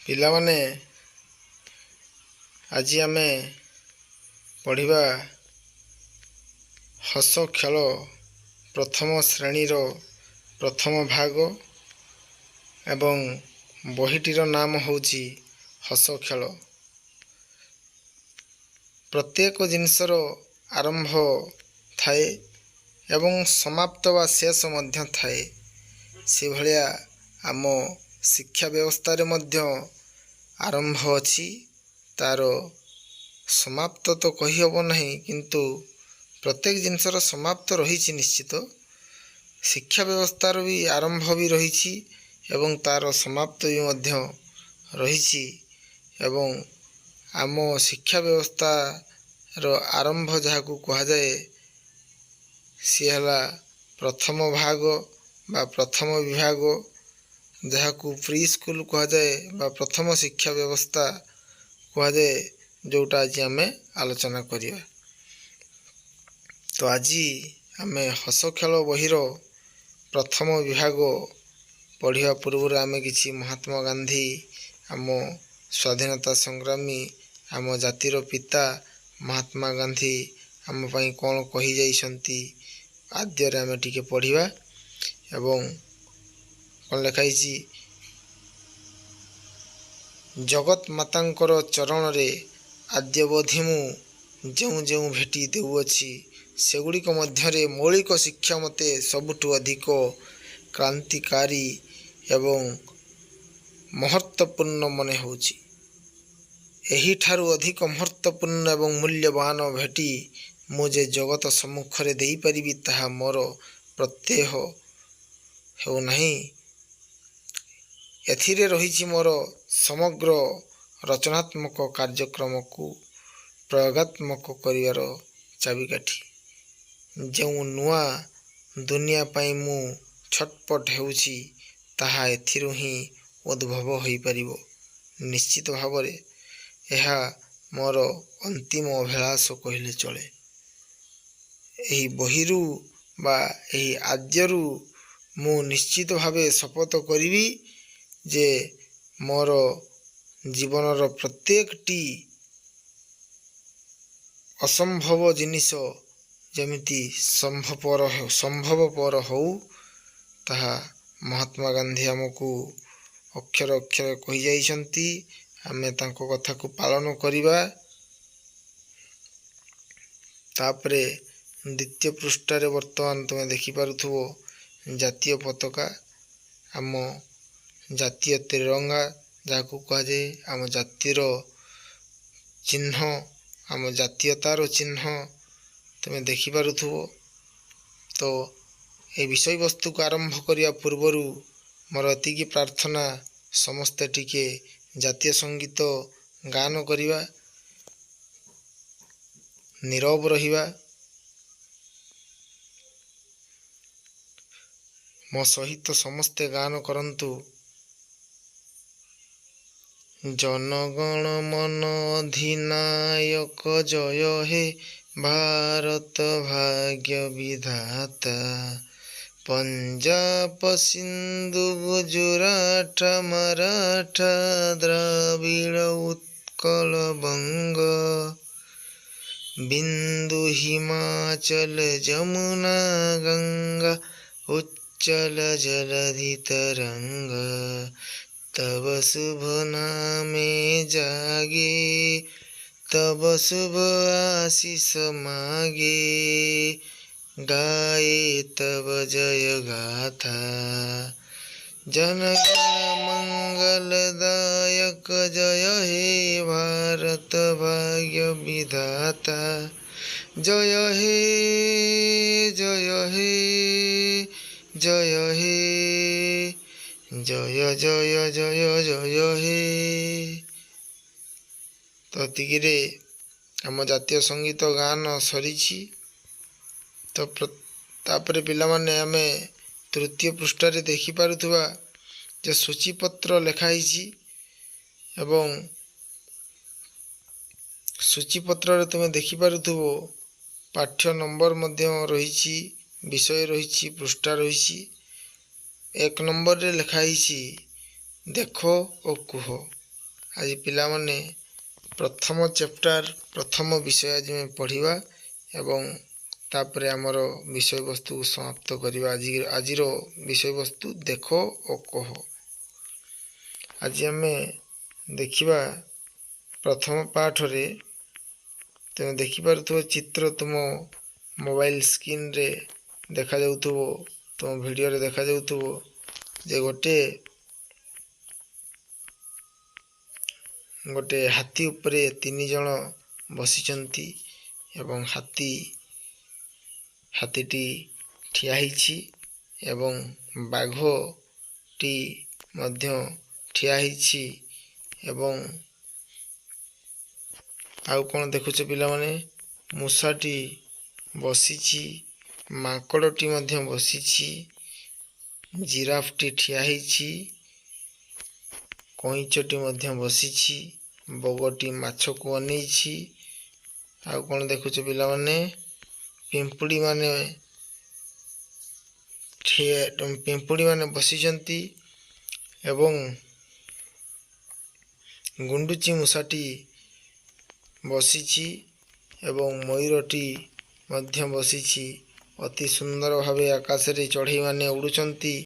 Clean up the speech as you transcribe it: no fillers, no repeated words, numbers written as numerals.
ପିଲାମାନେ, ଆଜି ଆମେ ପଢ଼ିବା ହସ ଖେଳ ପ୍ରଥମ ଶ୍ରେଣୀର ପ୍ରଥମ ଭାଗ ଏବଂ ବହିଟିର ନାମ ହେଉଛି ହସ ଖେଳ। ପ୍ରତ୍ୟେକ ଜିନିଷର ଆରମ୍ଭ ଥାଏ ଏବଂ ସମାପ୍ତ ବା ଶେଷ ମଧ୍ୟ ଥାଏ। ସେଭଳିଆ ଆମ ଶିକ୍ଷା ବ୍ୟବସ୍ଥାରେ ମଧ୍ୟ ଆରମ୍ଭ ଅଛି, ତା'ର ସମାପ୍ତ ତ କହିହେବ ନାହିଁ, କିନ୍ତୁ ପ୍ରତ୍ୟେକ ଜିନିଷର ସମାପ୍ତ ରହିଛି ନିଶ୍ଚିତ। ଶିକ୍ଷା ବ୍ୟବସ୍ଥାର ବି ଆରମ୍ଭ ବି ରହିଛି ଏବଂ ତା'ର ସମାପ୍ତ ବି ମଧ୍ୟ ରହିଛି। ଏବଂ ଆମ ଶିକ୍ଷା ବ୍ୟବସ୍ଥାର ଆରମ୍ଭ ଯାହାକୁ କୁହାଯାଏ, ସିଏ ହେଲା ପ୍ରଥମ ଭାଗ ବା ପ୍ରଥମ ବିଭାଗ, ଯାହାକୁ ପ୍ରି ସ୍କୁଲ କୁହାଯାଏ ବା ପ୍ରଥମ ଶିକ୍ଷା ବ୍ୟବସ୍ଥା କୁହାଯାଏ, ଯେଉଁଟା ଆଜି ଆମେ ଆଲୋଚନା କରିବା। ତ ଆଜି ଆମେ ହସ ଖେଳ ବହିର ପ୍ରଥମ ବିଭାଗ ପଢ଼ିବା ପୂର୍ବରୁ ଆମେ କିଛି ମହାତ୍ମା ଗାନ୍ଧୀ, ଆମ ସ୍ୱାଧୀନତା ସଂଗ୍ରାମୀ, ଆମ ଜାତିର ପିତା ମହାତ୍ମା ଗାନ୍ଧୀ ଆମ ପାଇଁ କ'ଣ କହିଯାଇଛନ୍ତି, ଆଦ୍ୟରେ ଆମେ ଟିକେ ପଢ଼ିବା। ଏବଂ କ'ଣ ଲେଖା ହେଇଛି? ଜଗତ ମାତାଙ୍କର ଚରଣରେ ଆଦ୍ୟାବଧି ମୁଁ ଯେଉଁ ଯେଉଁ ଭେଟି ଦେଉଅଛି, ସେଗୁଡ଼ିକ ମଧ୍ୟରେ ମୌଳିକ ଶିକ୍ଷା ମୋତେ ସବୁଠୁ ଅଧିକ କ୍ରାନ୍ତିକାରୀ ଏବଂ ମହତ୍ତ୍ୱପୂର୍ଣ୍ଣ ମନେ ହେଉଛି। ଏହିଠାରୁ ଅଧିକ ମହତ୍ତ୍ୱପୂର୍ଣ୍ଣ ଏବଂ ମୂଲ୍ୟବାନ ଭେଟି ମୁଁ ଯେ ଜଗତ ସମ୍ମୁଖରେ ଦେଇପାରିବି, ତାହା ମୋର ପ୍ରତ୍ୟୟ ହେଉନାହିଁ। ଏଥିରେ ରହିଛି ମୋର ସମଗ୍ର ରଚନାତ୍ମକ କାର୍ଯ୍ୟକ୍ରମକୁ ପ୍ରୟୋଗାତ୍ମକ କରିବାର ଚାବିକାଠି। ଯେଉଁ ନୂଆ ଦୁନିଆ ପାଇଁ ମୁଁ ଛଟପଟ ହେଉଛି, ତାହା ଏଥିରୁ ହିଁ ଉଦ୍ଭବ ହୋଇପାରିବ। ନିଶ୍ଚିତ ଭାବରେ ଏହା ମୋର ଅନ୍ତିମ ଅଭିଳାଷ କହିଲେ ଚଳେ। ଏହି ବହିରୁ ବା ଏହି ଆଦ୍ୟରୁ ମୁଁ ନିଶ୍ଚିତ ଭାବେ ଶପଥ କରିବି ଯେ ମୋର ଜୀବନର ପ୍ରତ୍ୟେକଟି ଅସମ୍ଭବ ଜିନିଷ ଯେମିତି ସମ୍ଭବପର ହଉ, ତାହା ମହାତ୍ମା ଗାନ୍ଧୀ ଆମକୁ ଅକ୍ଷର ଅକ୍ଷର କହିଯାଇଛନ୍ତି। ଆମେ ତାଙ୍କ କଥାକୁ ପାଳନ କରିବା। ତାପରେ ଦ୍ୱିତୀୟ ପୃଷ୍ଠାରେ ବର୍ତ୍ତମାନ ତୁମେ ଦେଖିପାରୁଥିବ ଜାତୀୟ ପତାକା, ଆମ ଜାତୀୟ ତ୍ରିରଙ୍ଗା ଯାହାକୁ କୁହାଯାଏ, ଆମ ଜାତିର ଚିହ୍ନ, ଆମ ଜାତୀୟତାର ଚିହ୍ନ ତୁମେ ଦେଖିପାରୁଥିବ। ତ ଏ ବିଷୟବସ୍ତୁକୁ ଆରମ୍ଭ କରିବା ପୂର୍ବରୁ ମୋର ଏତିକି ପ୍ରାର୍ଥନା, ସମସ୍ତେ ଟିକେ ଜାତୀୟ ସଙ୍ଗୀତ ଗାନ କରିବା, ନୀରବ ରହିବା। ମୋ ସହିତ ସମସ୍ତେ ଗାନ କରନ୍ତୁ। ଜନଗଣ ମନ ଅଧିନାୟକ ଜୟ ହେ ଭାରତ ଭାଗ୍ୟ ବିଧାତା। ପଞ୍ଜାବ ସିନ୍ଧୁ ଗୁଜୁରାଟ ମରାଠା ଦ୍ରାବିଡ଼ ଉତ୍କଳ ବଙ୍ଗ, ବିନ୍ଦୁ ହିମାଚଲ ଯମୁନା ଗଙ୍ଗା ଉଚ୍ଚଲ ଜଲଧି ତରଙ୍ଗ। ତବ ଶୁଭ ନାମେ ଜାଗେ, ତବ ଶୁଭ ଆଶିଷ ମାଗେ, ଗାଏ ତବ ଜୟ ଗାଥା। ଜନଗଣ ମଙ୍ଗଲଦାୟକ ଜୟ ହେ ଭାରତ ଭାଗ୍ୟ ବିଧାତା। ଜୟ ହେ, ଜୟ ହେ, ଜୟ ହେ, ଜୟ ଜୟ ଜୟ ଜୟ ହେ। ତ ଏତିକିରେ ଆମ ଜାତୀୟ ସଙ୍ଗୀତ ଗାନ ସରିଛି। ତ ତାପରେ ପିଲାମାନେ, ଆମେ ତୃତୀୟ ପୃଷ୍ଠାରେ ଦେଖିପାରୁଥିବା ଯେ ସୂଚୀପତ୍ର ଲେଖା ହେଇଛି ଏବଂ ସୂଚୀପତ୍ରରେ ତୁମେ ଦେଖିପାରୁଥିବ ପାଠ୍ୟ ନମ୍ବର ମଧ୍ୟ ରହିଛି, ବିଷୟ ରହିଛି, ପୃଷ୍ଠା ରହିଛି। 1 ନମ୍ବରରେ ଲେଖା ହେଇଛି ଦେଖ ଓ କୁହ। ଆଜି ପିଲାମାନେ ପ୍ରଥମ ଚାପ୍ଟର, ପ୍ରଥମ ବିଷୟ ଆଜି ଆମେ ପଢ଼ିବା ଏବଂ ତାପରେ ଆମର ବିଷୟବସ୍ତୁକୁ ସମାପ୍ତ କରିବା। ଆଜିର ବିଷୟବସ୍ତୁ ଦେଖ ଓ କହ। ଆଜି ଆମେ ଦେଖିବା ପ୍ରଥମ ପାଠରେ ତୁମେ ଦେଖିପାରୁଥିବ ଚିତ୍ର, ତୁମ ମୋବାଇଲ ସ୍କ୍ରିନରେ ଦେଖାଯାଉଥିବ, ତୁମ ଭିଡ଼ିଓରେ ଦେଖାଯାଉଥିବ ଯେ ଗୋଟେ ହାତୀ ଉପରେ ତିନି ଜଣ ବସିଛନ୍ତି ଏବଂ ହାତୀଟି ଠିଆ ହେଇଛି ଏବଂ ବାଘଟି ମଧ୍ୟ ଠିଆ ହେଇଛି। ଏବଂ ଆଉ କ'ଣ ଦେଖୁଛ ପିଲାମାନେ? ମୂଷାଟି ବସିଛି, ମାଙ୍କଡ଼ଟି ମଧ୍ୟ ବସିଛି, ଜିରାଫଟି ଠିଆ ହେଇଛି, କଇଁଚଟି ମଧ୍ୟ ବସିଛି, ବଗଟି ମାଛକୁ ଅନେଇଛି। ଆଉ କ'ଣ ଦେଖୁଛ ପିଲାମାନେ? ପିମ୍ପୁଡ଼ିମାନେ ବସିଛନ୍ତି ଏବଂ ଗୁଣ୍ଡୁଚି ମୂଷାଟି ବସିଛି ଏବଂ ମୟୂରଟି ମଧ୍ୟ ବସିଛି। ଅତି ସୁନ୍ଦର ଭାବେ ଆକାଶରେ ଚଢ଼େଇମାନେ ଉଡ଼ୁଛନ୍ତି।